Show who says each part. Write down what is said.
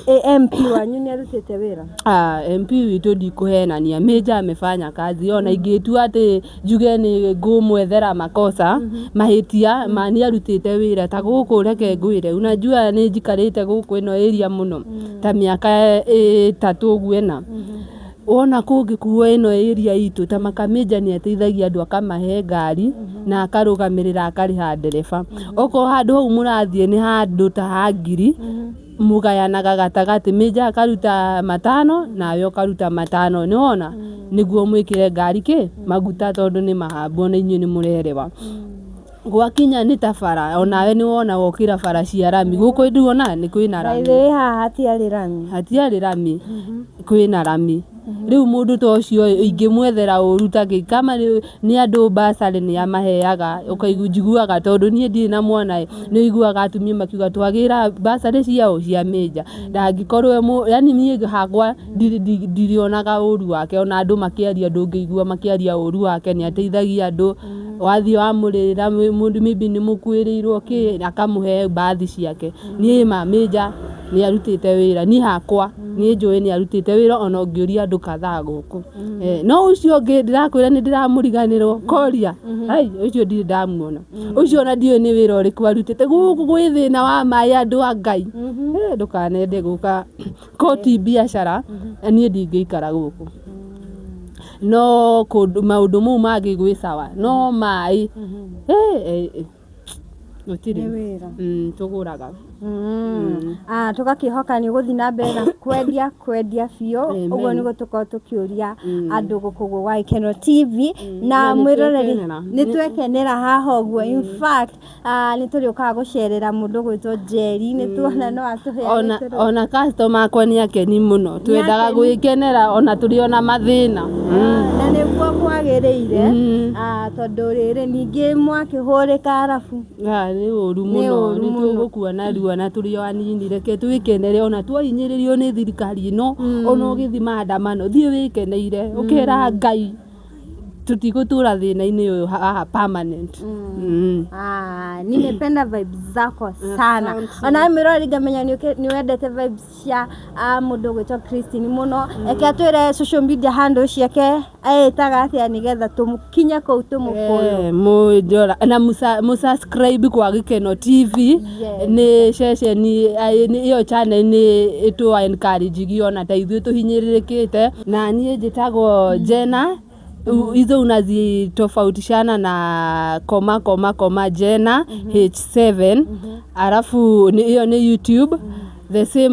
Speaker 1: Ĩ MP wanyu nĩ arutĩte wĩra?
Speaker 2: Ah, MP witũ ndikũhenania, Major amefanya kazi. Ona ingĩtua atĩ njuge nĩ ngũmwethera makosa, mahĩtia ma, nĩ arutĩte wĩra. Ta gũkũ, reke ngwĩre, unajua nĩ njikarĩte gũkũ ĩno area mũno ta mĩaka 3 ũguo ĩna. Wona kũngĩkuo ĩno area itũ ta makamĩnja, nĩ ateithagia andũ, akamahe ngari na akarũgamĩrĩra, akarĩha ndereba. Okorwo handũ hau mũrathiĩ nĩ handũ ta ha 1,000, mũgayanaga gatagatĩ, Mĩnja akaruta 5 nawe ũkaruta 5, nĩwona, nĩguo mwĩkĩre ngari kĩ maguta, tondũ nĩ mahambu, ona inyuĩ nĩ mũrerewa. Gwakinya nĩ ta bara, onawe nĩ wona wokĩra bara cia rami gũkũ, nduona nĩ kwĩna rami.
Speaker 1: By haha hatiarĩ rami.
Speaker 2: Hatiarĩ rami, kwĩna rami rĩu. Mũndũ ta ũcio ingĩmwethera ũru ta kĩ kama nĩ andũ basarĩ nĩ amaheaga, ũkaigua njiguaga, tondũ niĩ ndirĩ na mwana ĩ, nĩ ũiguaga atumia makiuga twagĩra basarĩ ciao cia mĩnja ndangĩkorwo. Yani niĩ hakwa ndirionaga ũru wake, ona andũ makĩaria ndũngĩigua makĩaria ũru wake. Nĩ ateithagia andũ. Wathiĩ wamũrĩrĩra mũndũ maybe nĩ mũkuĩrĩirwo kĩ, akamũhe mbathi ciake. Niĩ ma Mĩnja nĩ arutĩte wĩra. Niĩ hakwa niĩ njũĩ nĩ arutĩte wĩra, ona ũngĩũria andũ kadhaa gũkũ. No ũcio ũngĩ ndĩrakwĩra nĩ ndĩramũriganĩrwo, Koria, ai, ũcio ndirĩ ndamuona ũcio, ona ndiũĩ nĩ wĩra ũrĩkũ arutĩte gũkũ. Gwĩ thĩna wa maĩ, andũ a Ngai. Ndũkanende gũka koti biacara, niĩ ndingĩikara gũkũ, no kũndũ maũndũ mau mangĩ gwĩ sawa, no maĩ gũtirĩ.
Speaker 1: Nĩ wĩra.
Speaker 2: Tũgũraga.
Speaker 1: Ah, tũgakĩhoka nĩ ũgũthiĩ na mbere na kwendia biũ.
Speaker 2: Amen.
Speaker 1: Ũguo nĩguo tũkorwo tũkĩũria andũ gũkũ ũguo gwa Gĩkeno TV na
Speaker 2: Na nĩ
Speaker 1: mwĩroreri.
Speaker 2: twekenera.
Speaker 1: Nĩ twekenera haha ũguo. In fact, nĩ tũrĩũkaga gũcerera mũndũ gwĩtwo Njeri, nĩ tuona no atũhe
Speaker 2: Ona ona customer akwa nĩ akeni mũno, twendaga
Speaker 1: akeni.
Speaker 2: Gwĩkenera ona tũrĩ ona mathĩna.
Speaker 1: Na nĩguo kwagĩrĩire. Tondũ rĩrĩ ningĩ mwakĩhũrĩka arabu
Speaker 2: Ah, nĩ ũru
Speaker 1: Nĩ
Speaker 2: mũno.
Speaker 1: ũru
Speaker 2: Nĩ
Speaker 1: mũno.
Speaker 2: tũgũkua narua na tũrĩ o anini. Reke twĩkenere ona twahinyĩrĩrio nĩ thirikari ĩno. Ona ũgĩthiĩ maandamano, thiĩ wĩkeneire, ũkera Ngai tũtigũtũra thĩna-inĩ ũyũ haha permanent.
Speaker 1: Ah, nimependa vibes zako sana.
Speaker 2: Asante.
Speaker 1: Ona mwĩroreri, ngamenya nĩ wendete vibes cia mũndũ ũgwĩtwo Christine mũno. Eke atwĩre social media handle ciake ĩtaga atĩa, nĩgetha tũkinye kũu tũmũfollow.
Speaker 2: Mũnjora na mũsubscribe kwa Gĩkeno TV. Nĩ ceceni ĩyo, channel nĩ ĩtũ encourage ona ta ithuĩ tũhinyĩrĩrĩkĩte. Na niĩ njĩtagwo Jena. Hizo unazitofautishana na koma koma koma Jena H7, alafu ĩyo nĩ YouTube the same.